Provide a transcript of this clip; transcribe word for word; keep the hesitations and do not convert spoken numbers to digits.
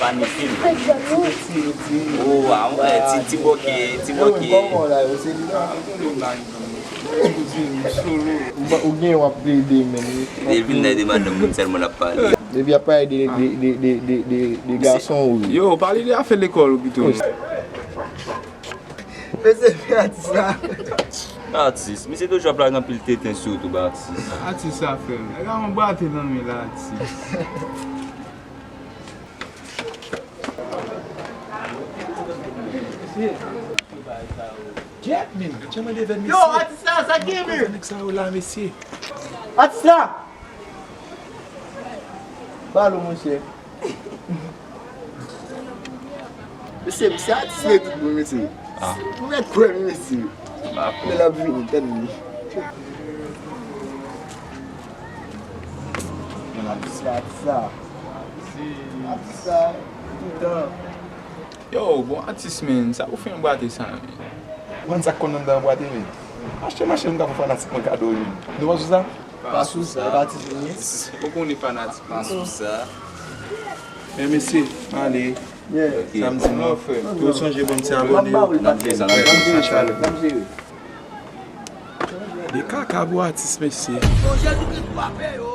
Anifil. Oh, ah, ouais, ti, ti bòkè, ti bòkè. Ou gen w ap plede, men. Li vin la, de madanm moun sèlman l ap pale. Depi ap pale de, de, de gason ou. Yo, pale de afè lekòl ou pito. Mesye, men atis la. Atis, misye toujou ap lage anpil tenten sou YouTube, atis. Atis sa fè m. Nèg la anbwate nan men la, atis. Mesye. Gyèt, men. Jan mande vèn mesye. Yo, atis la, sa ki ye, men? Nèg sa yo la, mesye. Atis la! Pale, monchè. Mesye, misye atis mwen tout bon, mesye. Ah. Ou mèt kwè m, mesye. Lè l ap vini, tann li. Atis la, atis la. Atis la, toutan. Yo, bon atis, men, sa ou fè anbwate sa, men? Ou konn sa k konn anndan anbwate, men? Achte machin, m ka fè fanatik mwen kado, men. Nou pa sou sa? Pa sou sa. Ou konnen fanatik. Pa sou sa. Men mesye, m ale. Yeah. Ok. Samdi, non, frè. Tou sonje ban m ti abòne yo. N ap fè sa, n ap fè sa. N ap jere. De kaka pou atis, mesye. Sonje nou ki kwape yo.